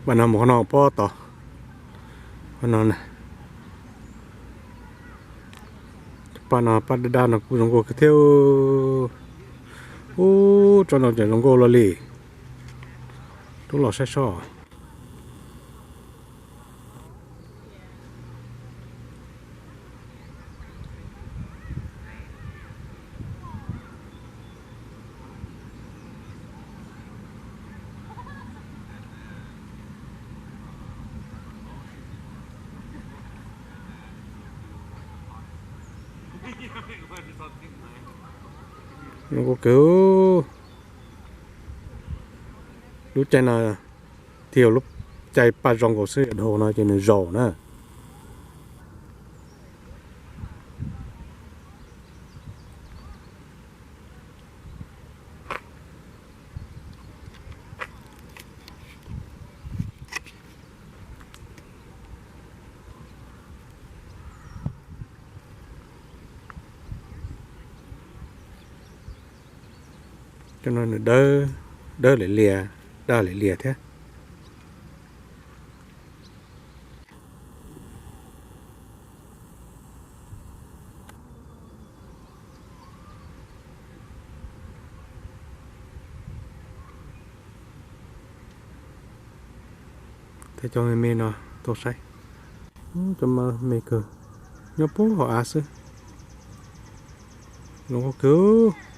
Paj no mus qhov no pob tod. Qhov no na. Paj no paj daj daj no kuj zoo nkauj kawg thiab. Ub, tsob no ces zoo nkauj luaj li. Rub los saib seb. Zoo nkauj kawg. Lub caij no thiaj yog lub caij paj zoo nkaus xwb, yog dhau no ces nws zaum na. Cov no nws dawb, dawb lias lias, daj lias lias thiab. Thiab cov me me no tuaj saib. Cov me me kawg, nyob puag hauv av xwb. Zoo nkauj kawg.